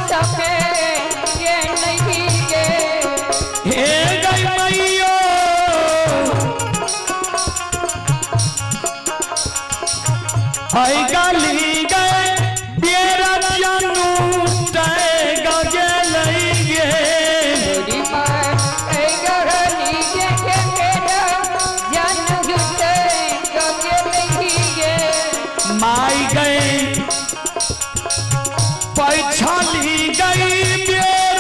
समय गेलही गे। हे गई मैयो हाय गाली गए बेरा जानू तय गगेलई गे। गोरी माय ऐ गहली गे के बेरा जानू ते गगेलही गे। माई गए पैछाली गई बेर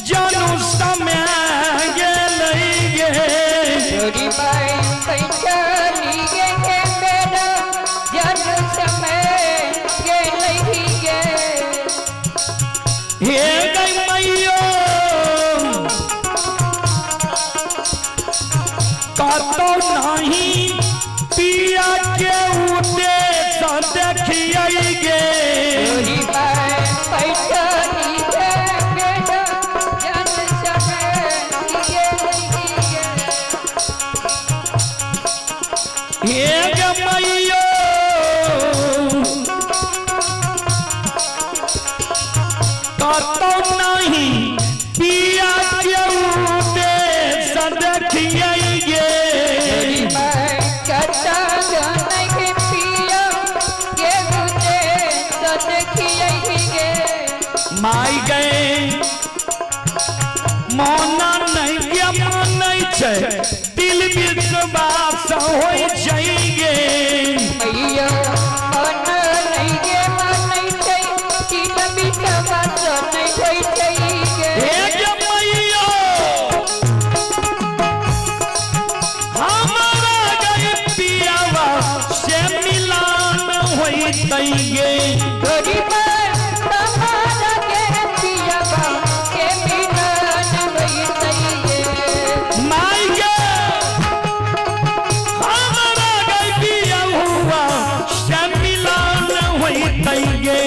जानू समय गेलई गे। गोरी माय पैछाली गे के बेरा जानू समय गेलही गे। हे गई मैयो कतौ नहीं पिया के उद्देश्य देखियै गे। गोरी माय पैछाली गे बेरा जानू समय गेलही गे। हे गे मैयो कतौ नहीं पिया के उद्देश्य देखियै गे। माई गए मौना नहीं गे मानै छै दिल विश्वास होइ छै गे। हे गे मैयो हमारा गई पियावा से मिलान होइतै गे। माई गे हमारा गई पियावा से मिलान होइतै गे।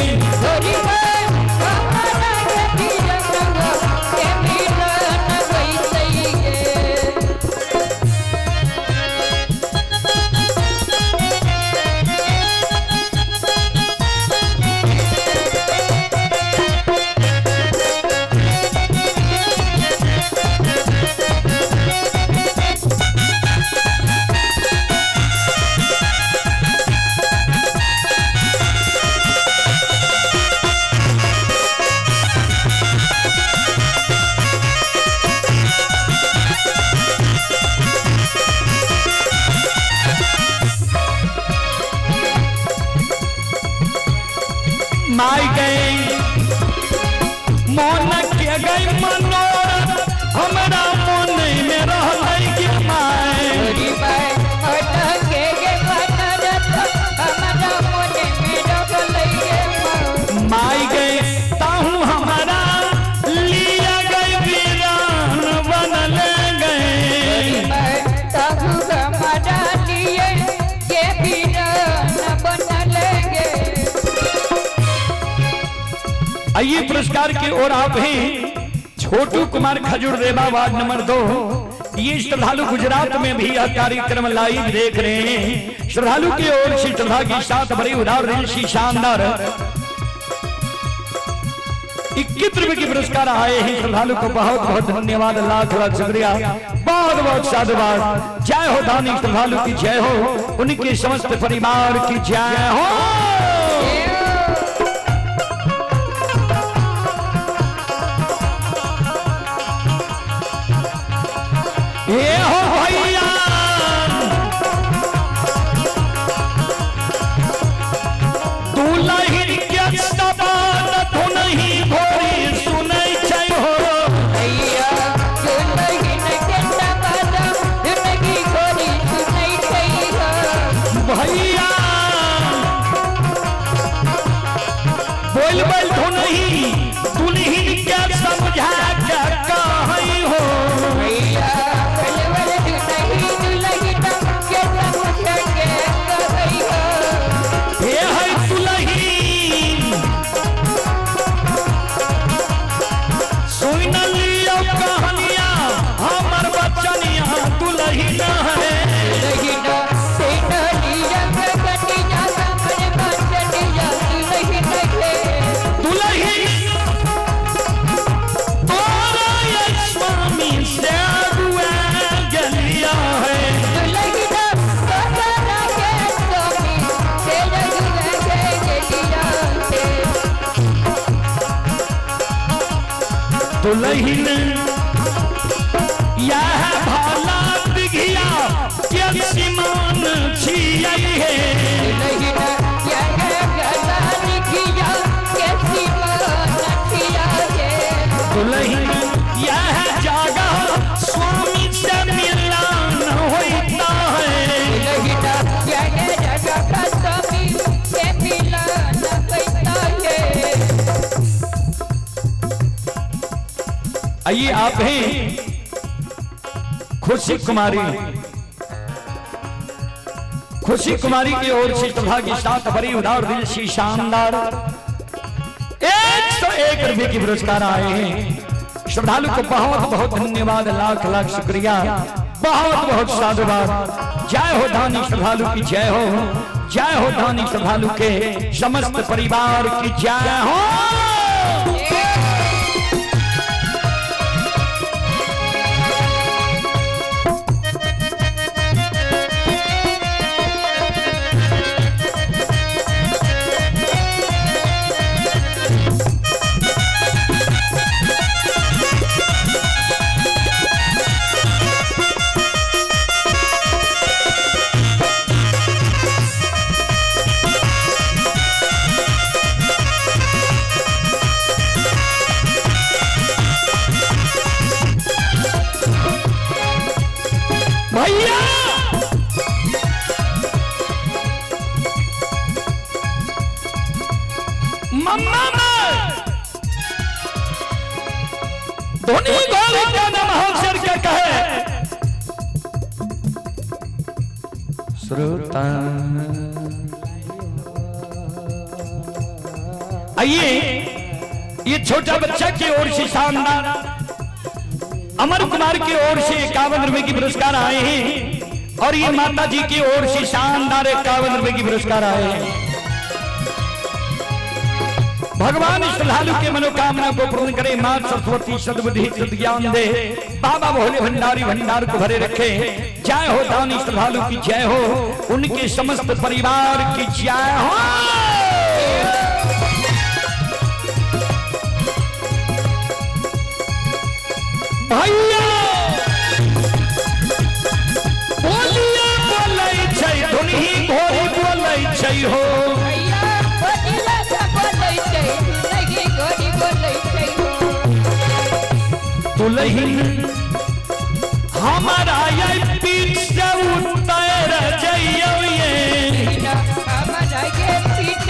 माई गए मोन के गई मनोरथ हमरा मन में रहलै गे माय। माई गए ताहू हमारा लिया गई वीरान बनल गए। आइए पुरस्कार की ओर आप हैं छोटू कुमार खजूर देवा वार्ड नंबर 2। ये श्रद्धालु गुजरात में भी यह कार्यक्रम लाइव देख रहे हैं। श्रद्धालु की ओर से श्रद्धा की साथ बड़ी उदार दिल सी शानदार 21 रुपए के पुरस्कार आए हैं। श्रद्धालु को बहुत बहुत धन्यवाद, लाख लाख शुक्रिया, बहुत बहुत साधुवाद। जय हो दानी श्रद्धालु की जय हो, उनके समस्त परिवार की जय हो। ये हो भैया दुलहिन के सवाल नहीं भोरी सुनै छै हो। भैया बोल बोल तो नहीं दुलहिन के समझा के कहै हो। भैया दुलहिन यह भाला दिघिया के सीमान छियै हे। दुलहिन यह भला दिखिया कैसी मानथिया हे। दुलहिन यह जगह स्वामी से मिलान होता है। दुलहिन यह जगह स्वामी से मिलन होता है। आइए आप हैं खुशी कुमारी, खुशी कुमारी की ओर से सभा के साथ बड़ी उदार दिल से शानदार 101 रुपए की पुरस्कार आए हैं। श्रद्धालु को बहुत बहुत धन्यवाद, लाख लाख शुक्रिया, बहुत बहुत साधुवाद। जय हो दानी श्रद्धालु की जय हो, जय हो दानी श्रद्धालु के समस्त परिवार की जय हो। भैया मम्मा में धोनी गोल का नाम अवसर क्या कहे श्रोता। आइए ये छोटा बच्चा की ओर से शानदार अमर कुमार की ओर से 51 रुपए की पुरस्कार आए हैं और ये माता जी की ओर से शानदार 51 रुपए की पुरस्कार आए हैं। भगवान श्रद्धालु के मनोकामना को पूर्ण करे, मां सरस्वती सद्बुद्धि सद्ज्ञान दे, बाबा भोले भंडारी भंडार को भरे रखे। जय हो दानी श्रद्धालु की जय हो, उनके समस्त परिवार की जय हो। भैया बोलिया बोलै छै धुनही घोड़ी बोलै छै हो। भैया बोलिया बोलै छै धुनही घोड़ी बोलै छै हो। दुलहिन हमारा ये पीठ से उतर जइयो ये। हमारा ये पीठ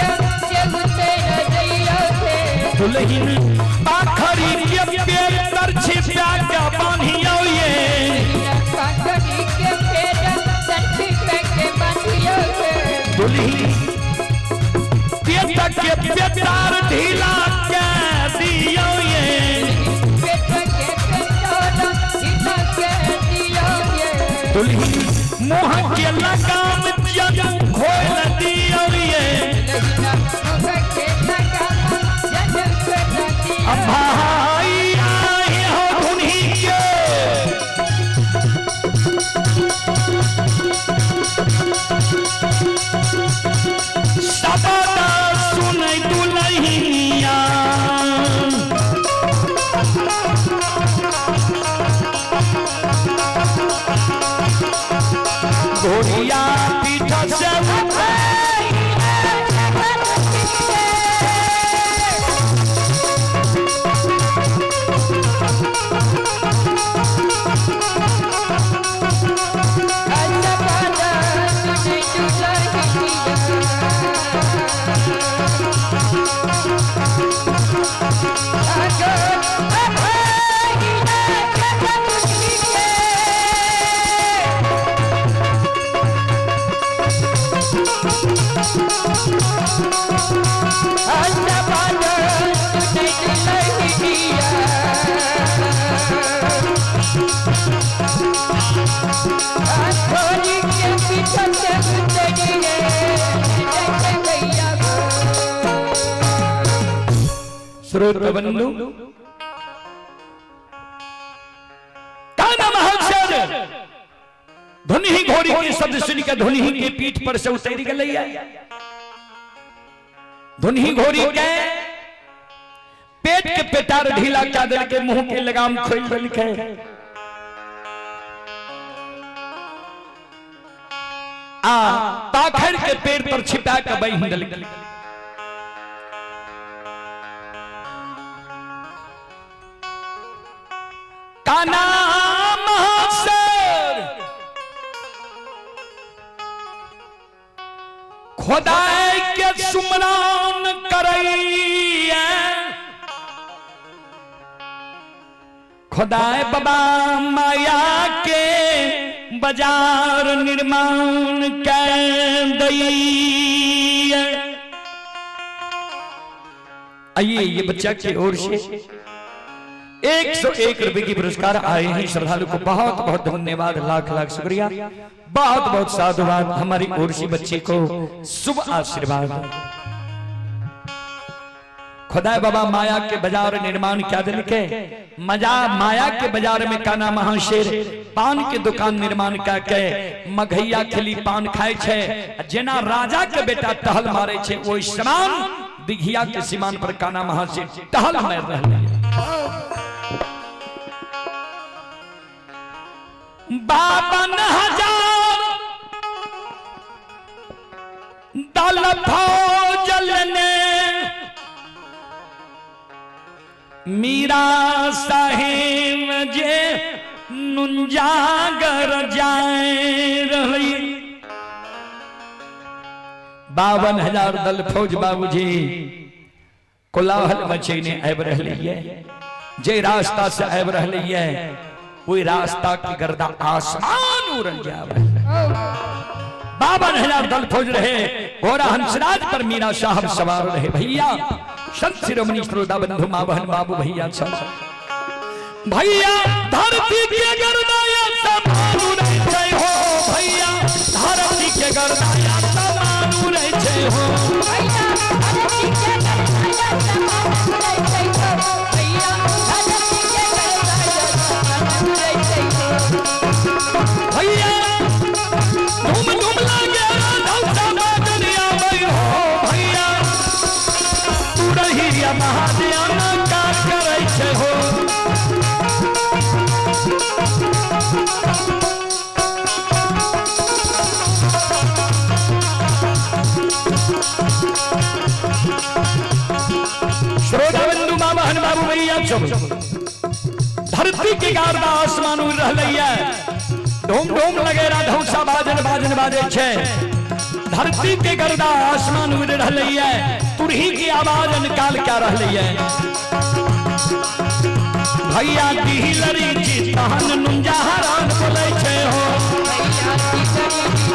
से उतर जइयो हे। दुलहिन पाखरी के पेड़ तर छिपा के बान्हियो ये। पाखरी के पेड़ तर छिपा के बान्हियो हे। दुलहिन पेट के पेटार ढीला के दियो ये। पेट के पेटार ढीला के दियो ये। दुलहिन मुँह के लगाम जन खोल दियो ये। दुलहिन मुँह के लगाम जन खोल दियो। भाई आए हो धुनही के सबदा सुनै दुलहिनिया। घोड़िया पीठ से श्रोत बंधु धुनी घोड़ी के शब्द सुनकर धुनी के पीठ पर से उतर गई। धुनी घोड़ी के पेट के पेटार ढीला कए देलकै, मुंह के लगाम खोलि देलकै। आ पाखर के पेड़ पर छिपा के बान्हि देलकै। काना महासर खुदाई के सुमरान करैया, खुदाए बाबा माया के बाजार निर्माण कर दैया। आइए, ये बच्चा की ओर से 101 रुपए की पुरस्कार आए हैं। श्रद्धालु को बहुत बहुत धन्यवाद, लाख लाख शुक्रिया, बहुत बहुत साधुवाद। हमारी ओर से बच्चे को शुभ आशीर्वाद। खुदा बाबा माया के बाजार निर्माण क्या दिल के मजा माया के बाजार में काना महाशेर पान के दुकान निर्माण क्या के मघैया खिली पान खाए छे, जेना राजा के बेटा टहल मारे छे ओहि समान दिघिया के सीमान पर काना महाशेर टहल मार रहले। 52,000 दल फौजल ने मीरा साहेब जे नुंजागर जाए रही। 52,000 दल फौज बाबूजी कोलाहल मचेने आबि रहलै, जे रास्ता से आबि रहलै ओहि रास्ता के गर्दा आसमान उड़ल जा रहलै। 52,000 दल फौज रहे, घोड़ा हंसराज पर मीरा साहब सवार रहे। भैया संत शिरोमणि श्रोता बंधु माँ बहन बाबू भैया सब भैया धरती के गर्दाया समान उड़ै छै हो, भैया धरती के गर्दाया समान उड़ै छै हो। भैया धरती के गर्दाया समान उड़ै छै हो, भैया धरती के गर्दाया समान उड़ै छै हो। भैया धूम धूम लागे धौसा बाजरिया बै हो, भैया तू रही महादेव का करै छै हो। श्रोता बंधु माँ बहन बाबू भैया सब धरती के गारदा आसमान उड़ रहलैया, ढूम ढूम लगे धौसा बाजन बाजन बाजे छे, धरती के गर्दा आसमान उड़ रहलैया, तुरही की आवाज निकाल क्या रहलैया। भैया दिलरी जी तहन नुंजा हरान बोलै छै हो, भैया दिलरी जी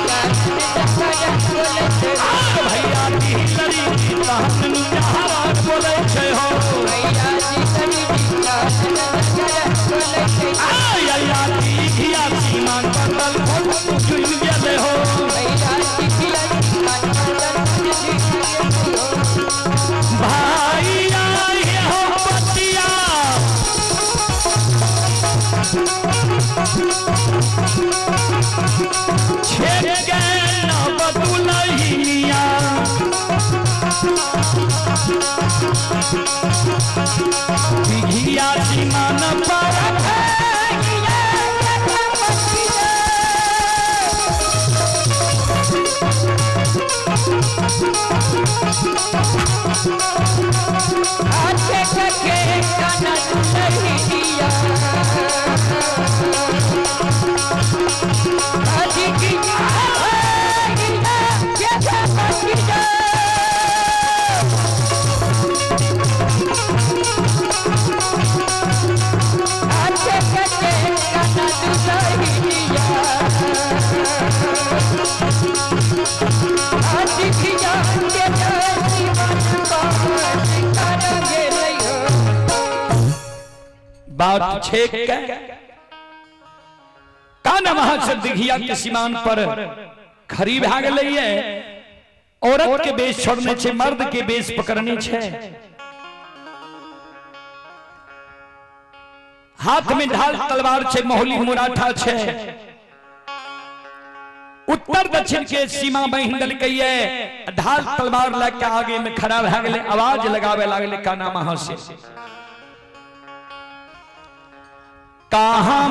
भैया दिलरी जी तहन नुंजा हरान बोलै छै हो। भैया दिलरी जी तहन नुंजा हरान बोलै छै। आया दिघिया सीमान बदल भोट जुइ गेलै हो, भैया दिघिया सीमान बदल जुइ गेलै हो। भाई आए हो बतिया छेक के न बदुलहिनिया, दिघिया सीमान पर बात छेक के काना महासर दिघिया के सीमान पर खरी भाग लई है। औरत के बेस छोड़ने छे, मर्द के बेस पकड़ने छे। हाथ में ढाल तलवार छे, मोहली मुराठा छे। उत्तर उत्तर दक्षिण के सीमा बहिन देलकैये, ढाल तलवार लए के आगे में खड़ा भए गेलै, आवाज लगावे लागलै काना महा से, कहाँ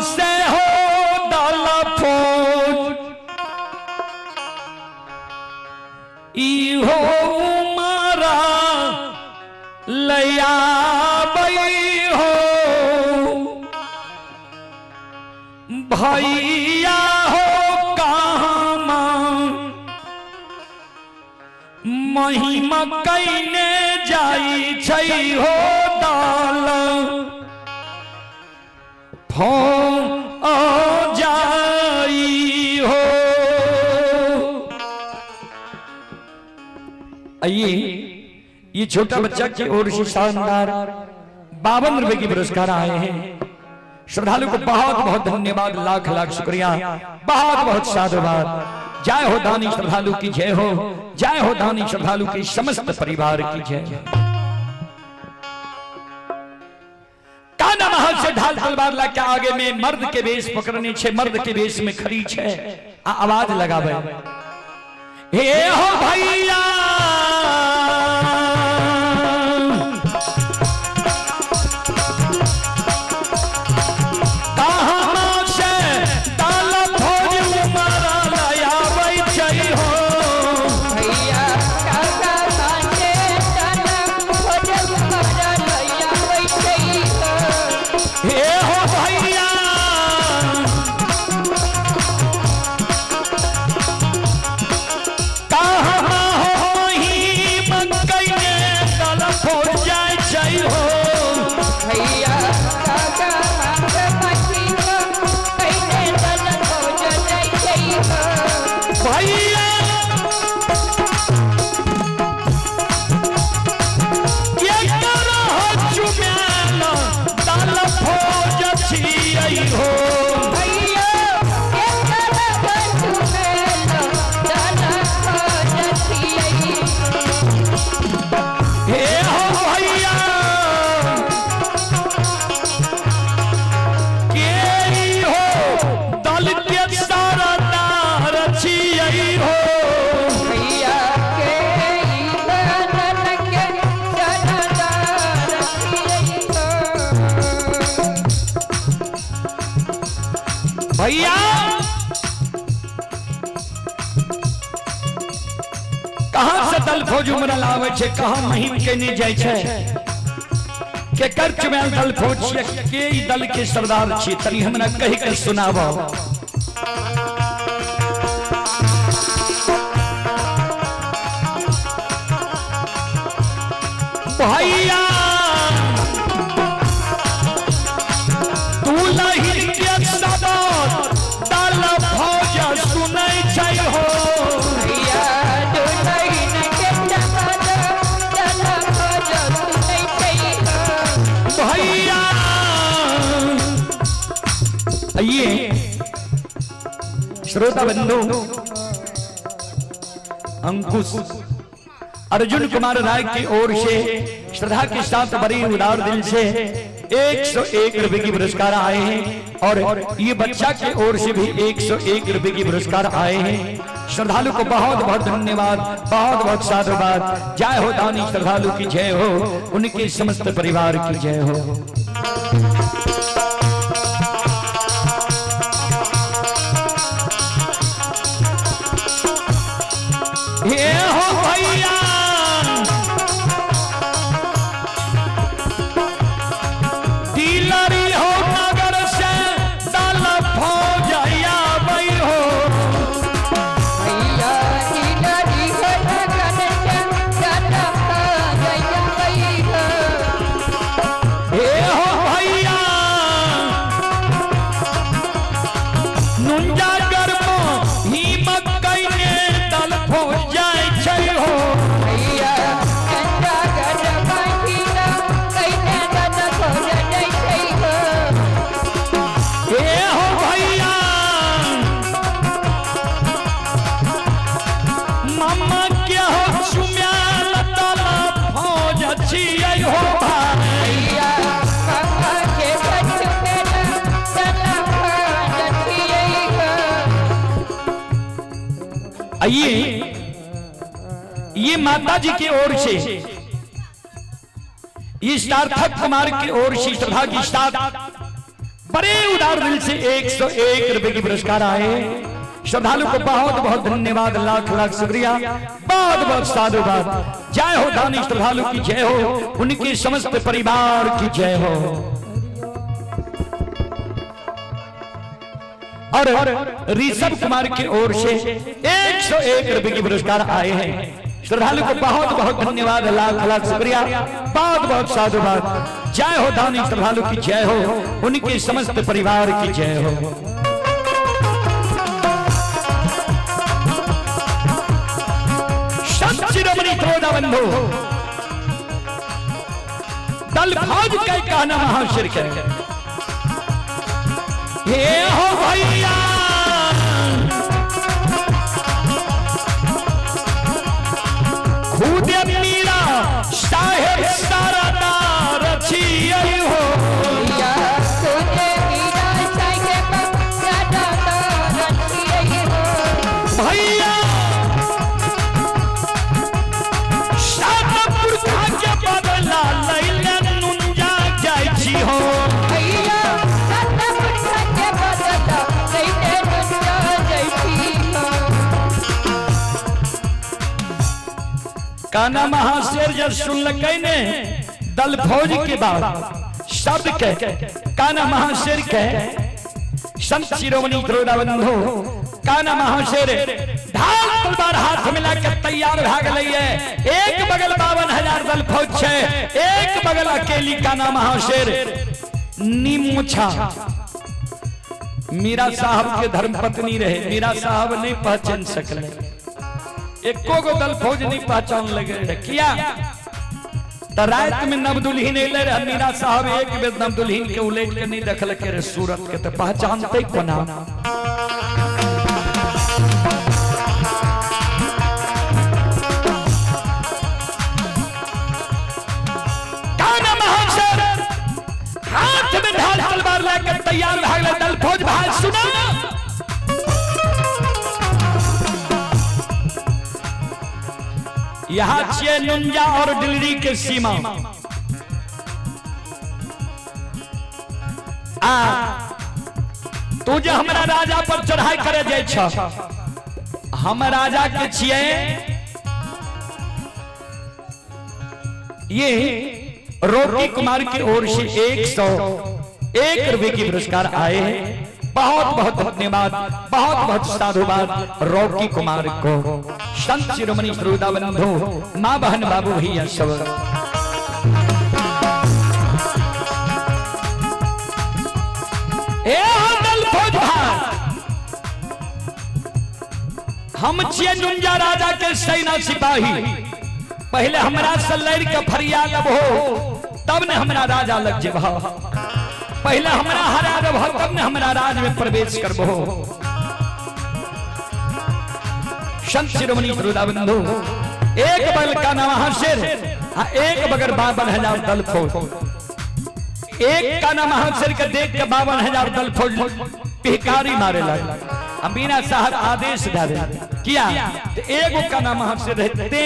से हो दल फौज इहो मारा लयाबै हो, भैया हो कहाँ महिमा कैने जाई छै हो दाल फौज जाई हो। आइए ये छोटा बच्चा की ओर से शानदार 52 रुपए की पुरस्कार आए हैं। श्रद्धालु को बहुत बहुत धन्यवाद, लाख लाख शुक्रिया, बहुत बहुत साधुवाद। जय हो दानी श्रद्धालु की जय हो, जय हो दानी श्रद्धालु की समस्त परिवार की जय। काना महल से ढाल तलवार ला के आगे में मर्द के वेश पकड़ने छे, मर्द के वेश में खड़ी छे, आवाज लगावे, हे हो भैया कहाँ से दाल भोज उमरा लयाबै छै हो, भैया काका कांचे तन भोज उमरा लयाबै छै हो। हे हो भैया कहाँ हो महिम कैने दल फौज जाइ छै हो, भैया काका कांचे महिम कैने दल फौज जाइ छै हो। भैया के करह चुमेल दल फौज छियै हो, भैया के करह चुमेल दल फौज छियै। हे हो भैया के हो दल के सरदार छियै हो, भैया के दल के सरदार छियै हो। भैया कहाँ से दल फौज उमरल आबै छै, कहाँ महिम केने जाइ छै, के कर चुमेल दल फौज छियै, के ई दल के सरदार छियै, तनी हमरा कहि के सुनाब। भैया दुलहिन के शब्द दल फौज सुनै छै हो, भैया दुलहिन के शब्द दल फौज सुनै छै हो। भैया आइए श्रोता बंधु अंकुश अर्जुन कुमार राय की ओर से श्रद्धा के साथ बड़ी उदार दिल से 101 रुपए की पुरस्कार आए हैं और ये बच्चा की ओर से भी 101 रुपए की पुरस्कार आए हैं। श्रद्धालु को बहुत बहुत धन्यवाद, बहुत बहुत साधुवाद। जय हो दानी श्रद्धालु की जय हो, उनके समस्त परिवार की जय हो। हे हो भैया दिलरी हो नगर से दल फौज आबै हो, भैया दिलरी हो नगर से दल फौज आबै हो। हे हो भैया आइए, ये माता जी की ओर से, ये सार्थक कुमार की ओर से श्रद्धा की साथ बड़े उदार दिल से 101 रुपए की पुरस्कार आए। श्रद्धालु को बहुत बहुत धन्यवाद, लाख लाख शुक्रिया, बहुत बहुत साधुवाद। जय हो दानी श्रद्धालु की जय हो, उनके समस्त परिवार की जय हो। और ऋषभ कुमार की ओर से 101 रुपए की पुरस्कार आए हैं। श्रद्धालु को बहुत बहुत धन्यवाद, लाख लाख शुक्रिया, बहुत बहुत साधुवाद। जय हो दानी श्रद्धालु की जय हो, उनके समस्त परिवार की जय हो। संत शिरोमणि त्रोदा बंधु दल फौज के कहना महाशिर के ये हो भैया, खुद मीरा साहेब सरदार छियै हो। भैया खुदे मीरा साहेब सरदार छियै हो। भैया सात पुरखा के बदला लैले नुंजा जाइ छी हो। भैया सात पुरखा के बदला लैले नुंजा जाइ छी हो। काना महाशेर जब सुनलकै ने दल फौज के बाद शब्द के, काना महाशेर के संत शिरोमणि त्रोदा बंधु काना महाशेर ढाल तलवार हाथ मिला के तैयार भा गेलै। एक बगल 52,000 दल फौज छै, एक बगल अकेली काना महाशेर निमुछा। मीरा साहब के धर्मपत्नी रहे, मीरा साहब नहीं पहचान सकले, एको गो दल फौज नहीं पहचान लगे रहे। किया तो रात में नवदुल्हीन एले रहे, मीरा साहब एक बेर नवदुल्हीन के उलट के नहीं देखलके रे सूरत के, तो पहचानते कोना। काना महाशर हाथ में ढाल तलवार लेकर तैयार भागले दल फौज भाग। सुना, यहाँ छियै नुंजा और डिलरी के सीमा। आ तू जे हमरा राजा पर चढ़ाई करे जाइ छ, हम राजा के छियै। ये रोकी कुमार की ओर से 101 रुपए की पुरस्कार आए हैं। बहुत बहुत धन्यवाद, बहुत बहुत साधुवाद रॉकी कुमार को। संत शिरोमणि श्रोता बंधु, माँ बहन बाबू भैया सब, ए दल फौज भाई, हम छियै नुंजा राजा के सेना सिपाही। पहले हमरा से लड़ के फरियाद हो तब ने हमरा राजा लग जेबह। पहले हमरा हरा देबह तब ने हमरा राज में प्रवेश करबहो। संत शिरोमणि श्रोता बंधु, एक बल का नाम शेर आ एक बगर 52,000 दल फौज। एक का नाम शेर के देख के 52,000 दल फौज पिहकारी मारे लगे। अमीना साहब आदेश दे किया तो एगो का नाम शेर रहते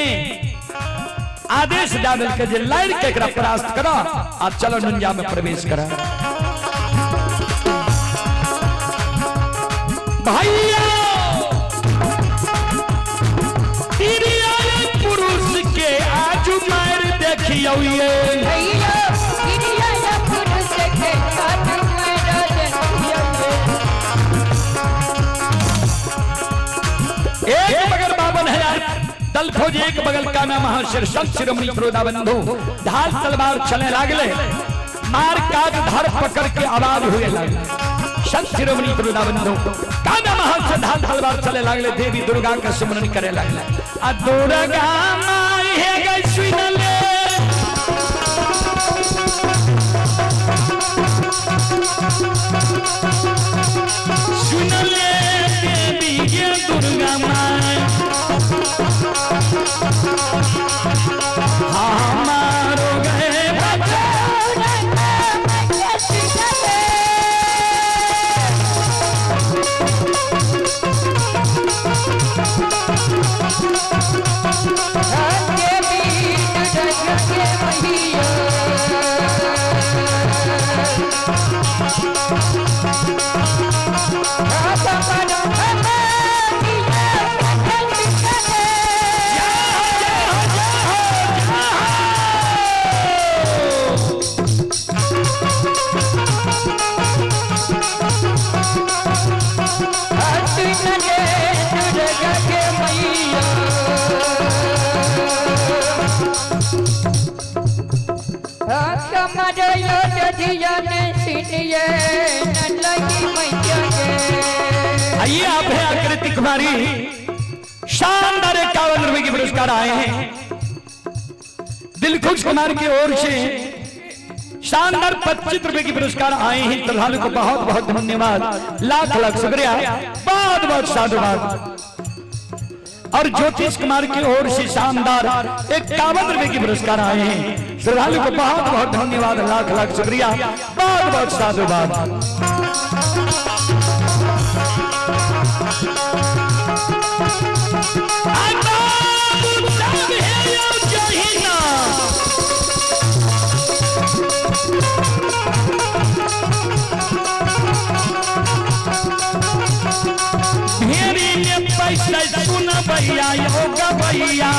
आदेश दे के जे लड़ के एकरा परास्त करा आ चलो नुंजा में प्रवेश करा। भैया पुरुष के आजू मार देखियो ये। भैया पुरुष के आजू मार देखियो ये। एक बगल 52,000 दल फौज, एक बगल काना महाशर संत शिरोमणि श्रोता बंधु ढाल तलवार चले लागले, मार काट धर पकड़ के आवाज हुए लागले। संत शिरोमणि श्रोता बंधु काना महाशर ढाल तलवार चले लागले, देवी दुर्गा का सुमरन करे लागले। आ दुर्गा माई हे गई सुनले सुनले देवी ये दुर्गा माई, हमारो गए बच्चा। आइए आप है आकृति कुमारी, शानदार 51 रुपए के पुरस्कार आए हैं। दिलखुश कुमार की ओर से शानदार 25 रुपए के पुरस्कार आए हैं। श्रद्धालु को बहुत बहुत धन्यवाद, लाख लाख शुक्रिया, बहुत बहुत साधुवाद। और ज्योतिष कुमार की ओर से शानदार 51 रुपए के पुरस्कार आए हैं। श्रद्धालु को बहुत बहुत धन्यवाद, लाख लाख शुक्रिया, बहुत बहुत साधुवाद। भेड़ी में पैसा सुन भैया यो गवैया,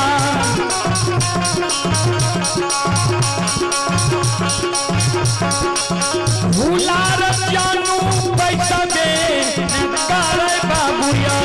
भूलार जानू पैसा दे करे बाबू यो।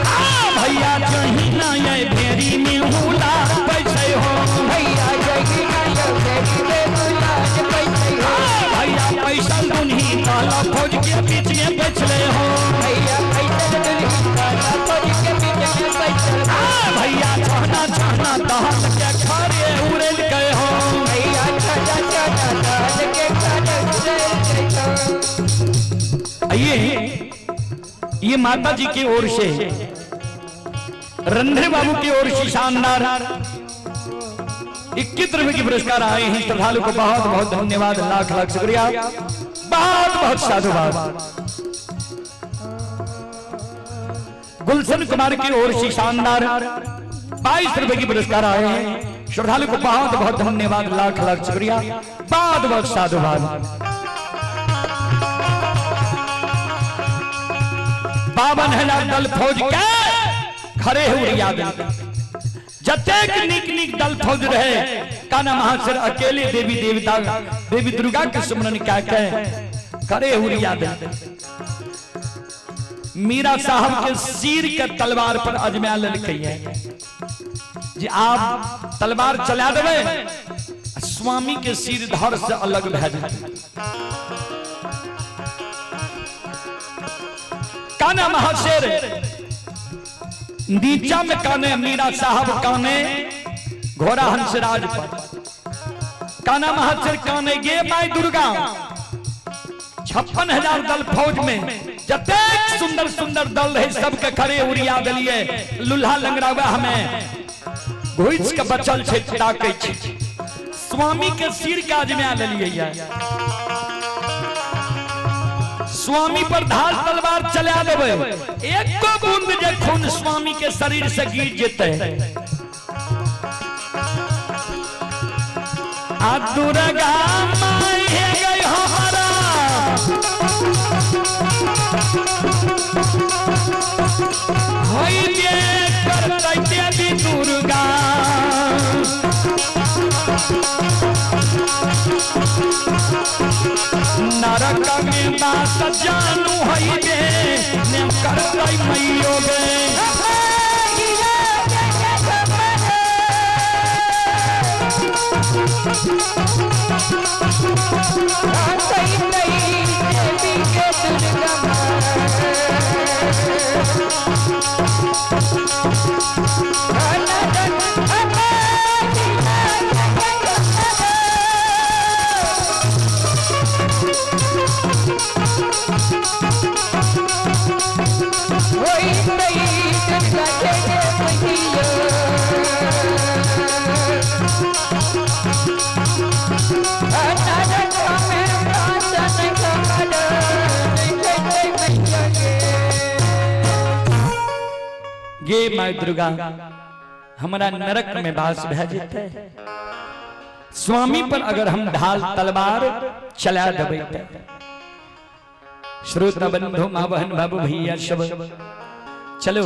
आ भैया जही ना ये भेड़ी में हुला पैसे हो। आ भैया पैसा दुन्ही ताला फौज के बीच में बचले हो। आ भैया छाना छाना दहल के खड़े उड़ल गए हो। ये माता जी की ओर से, रणधीर बाबू की ओर से शानदार 21 रुपए के पुरस्कार आए हैं। श्रद्धालु को बहुत बहुत धन्यवाद, लाख लाख शुक्रिया, बहुत बहुत साधुवाद। गुलशन कुमार की ओर से शानदार 22 रुपए के पुरस्कार आए हैं। श्रद्धालु को बहुत बहुत धन्यवाद, लाख लाख शुक्रिया, बहुत बहुत साधुवाद। 52,000 दल फौज के खड़े उड़िया दे, जतेक निक निक दल फौज रहे, काना महाशय अकेले देवी देवता देवी दुर्गा के सुमरन क्या के खड़े उड़िया दे। मीरा साहब के सिर के तलवार पर अजमा लेलकै है जे आप तलवार चला देबै, स्वामी के सिर धड़ से अलग भए जेतै। काना महाशेर नीचा में काने, मीरा साहब काने घोड़ा हंसराज पर। काना महाशेर काने, गे माई दुर्गा, 56,000 दल फौज में जतेक सुंदर सुंदर दल रहे, सबके खड़े उड़िया दिलिए, लुल्हा लंगड़ावा हमें घुस के बचल छै, ताकै छै, स्वामी के सिर के अजमा लेलिए, स्वामी पर धार तलवार चला देबै, एको बूंद जे खून स्वामी के शरीर से गिर जेतै, आ दुर्गा माई हे गई हमारा होई जे करतै देवी दुर्गा, नरक में बास जानू होई जे ने करतै मैयो गे। गे माय दुर्गा, हमरा नरक में वास भए जेतै। स्वामी पर अगर हम ढाल तलवार चला देबै तऽ। श्रोता बंधु, माँ बहन, बाबू भैया सब, चलो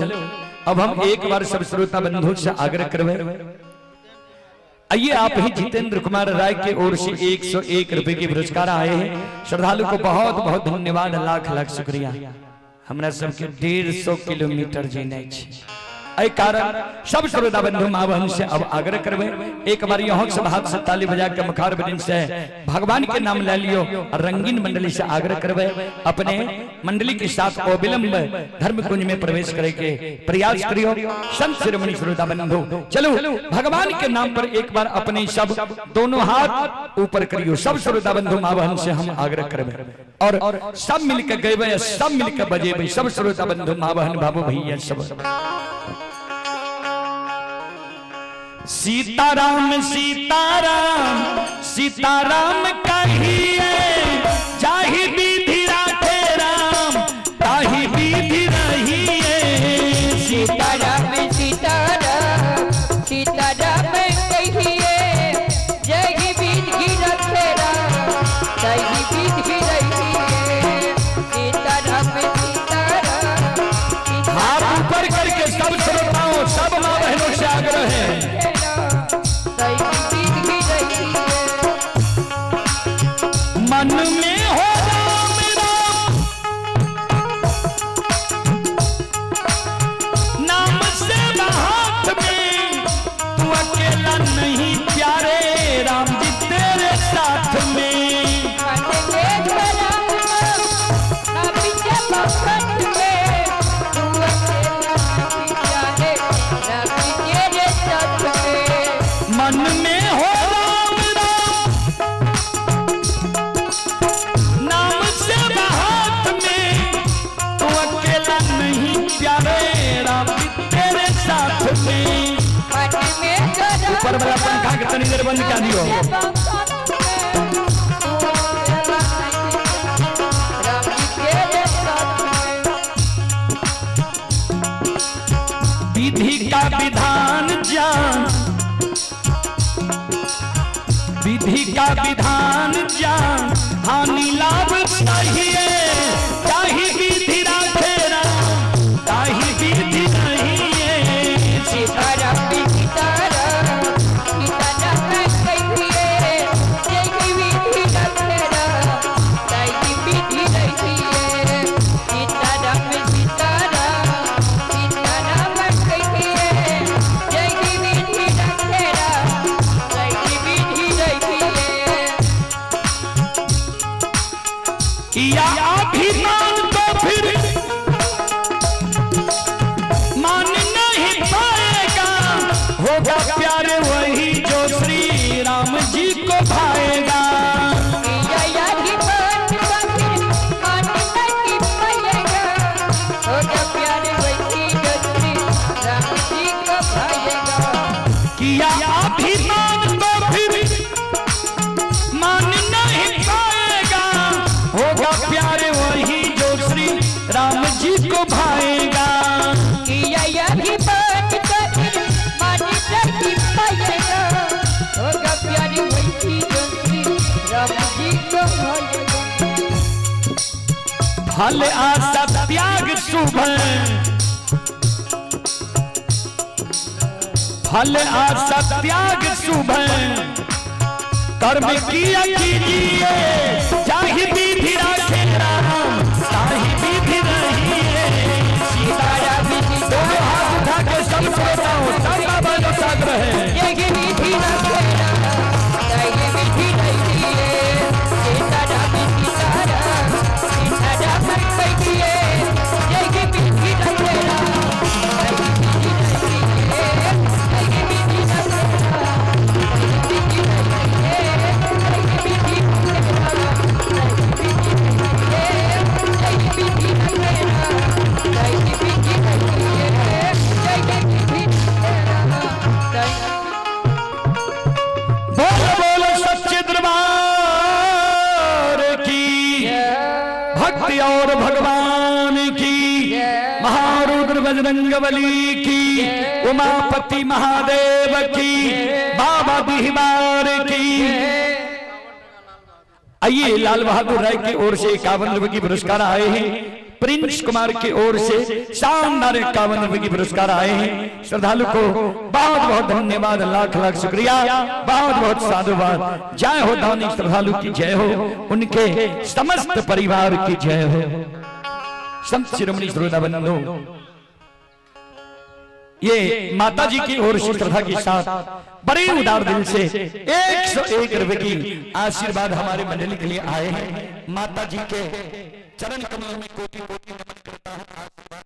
अब हम एक बार सब श्रोता बंधु से आग्रह करवे। आइए आप ही जितेंद्र कुमार राय के ओर से 101 रुपए के पुरस्कार आए हैं। श्रद्धालु को बहुत बहुत धन्यवाद, लाख लाख शुक्रिया। हमरा सबके 150 किलोमीटर जेनाइ छै, एहि कारण सब श्रोता बंधु माँ बहन से अब आग्रह करबै, एक बार यहाँ सब हाथ से ताली बजा के मुखार बदिन से भगवान के नाम ले लियो और रंगीन मंडली से आग्रह करबै अपने मंडली के साथ अविलंब धर्म कुंज में प्रवेश करे के प्रयास करियो। संत शिरोमणि श्रोता बंधु, चलो भगवान के नाम पर एक बार अपने सब दोनों हाथ ऊपर करियो। सब श्रोता बंधु माँ बहन से हम आग्रह करबै और सब मिलकर गएबै, सब मिलकर बजेबै। सब श्रोता बंधु माँ बहन बाबू भैया सब, सीताराम सीताराम सीताराम कहिए, जाहि विधि राखे राम ताहि विधि रहिए। सीताराम सीताराम सीताराम कहिए, जय विधि रखे राम ताहि विधि रहिए। सीताराम सीताराम। हाथ ऊपर करके सब श्रोताओं, सब माँ बहनों से आग्रह है। ताहि विधि रहिए। मन में हो राम राम नाम से हाथ में, तू अकेला नहीं प्यारे, राम जी तेरे साथ में। मन में राम नाम जप हाथ में, तू अकेला नहीं प्यारे, राम जी तेरे साथ में। मन में हो राम राम नाम से हाथ में, तू अकेला नहीं प्यारे, राम जी तेरे साथ में। मन में ऊपर वाला पंखा के तनी देर बंद कर दियो। राम जी तेरे साथ में। विधि का विधान जान, विधि का विधान जान, हानि लाभ चाहिए, ताहि विधि राखे राम ताहि विधि रहिए। सीताराम सीताराम सीताराम कहिए, जय विधि रखे राम ताहि विधि रहिए। सीताराम सीताराम सीताराम कहिए, जय विधि रखे राम ताहि विधि रहिए। किया अभिमान तो फिर मान नहीं पाएगा, होगा प्यार वही जो श्री राम जी को भाएगा। किया अभिमान तो फिर मान नहीं पाएगा, होगा प्यार वही जो श्री राम जी को भाएगा। किया अभिमान तो फिर मान नहीं पाएगा, होगा प्यार वही जो श्री राम जी को भाएगा। किया अभिमान तो फिर मान नहीं पाएगा, होगा प्यार वही जो श्री राम जी को भाएगा। फल आशा त्याग शुभ, फल आशा त्याग शुभ कर्म किया कीजिए, जाहि विधि राखे राम ताहि विधि रहिए। सीताराम दोनों हाथ उठा के सब श्रोताओं, सब बाबा लोग साथ रहे। यही विधि रखे राम ताहि विधि रहिए। सीताराम सीताराम सीताराम कहिए, यही विधि रखे राम ताहि विधि रहिए। यही विधि रखे राम ताहि विधि रहिए। यही विधि रखे राम ताहि विधि रहिए। यही विधि रखे राम ताहि विधि रहिए। यही विधि रखे राम ताहि बोल बोल सच्चे दरबार की, भक्ति और भगवान की, महारुद्र बजरंग बली की। उमापति महादेव की, बाबा बिहिवार की। आइए लाल बहादुर राय की ओर से 51 रुपए की पुरस्कार आए हैं। प्रिंस कुमार की ओर से शानदार 51 रुपए की पुरस्कार आए हैं। श्रद्धालु को बहुत बहुत धन्यवाद, लाख लाख शुक्रिया, बहुत बहुत साधुवाद। जय हो दानी श्रद्धालु की जय हो, उनके समस्त परिवार की जय हो। संत शिरोमणि श्रोता बंधु, ये माता जी की ओर से श्रद्धा के साथ बड़े उदार दिल से 101 रुपए की आशीर्वाद हमारे मंडली के लिए आए हैं। माता जी के चरण कमलों में कोटि कोटि नमन करता हूं।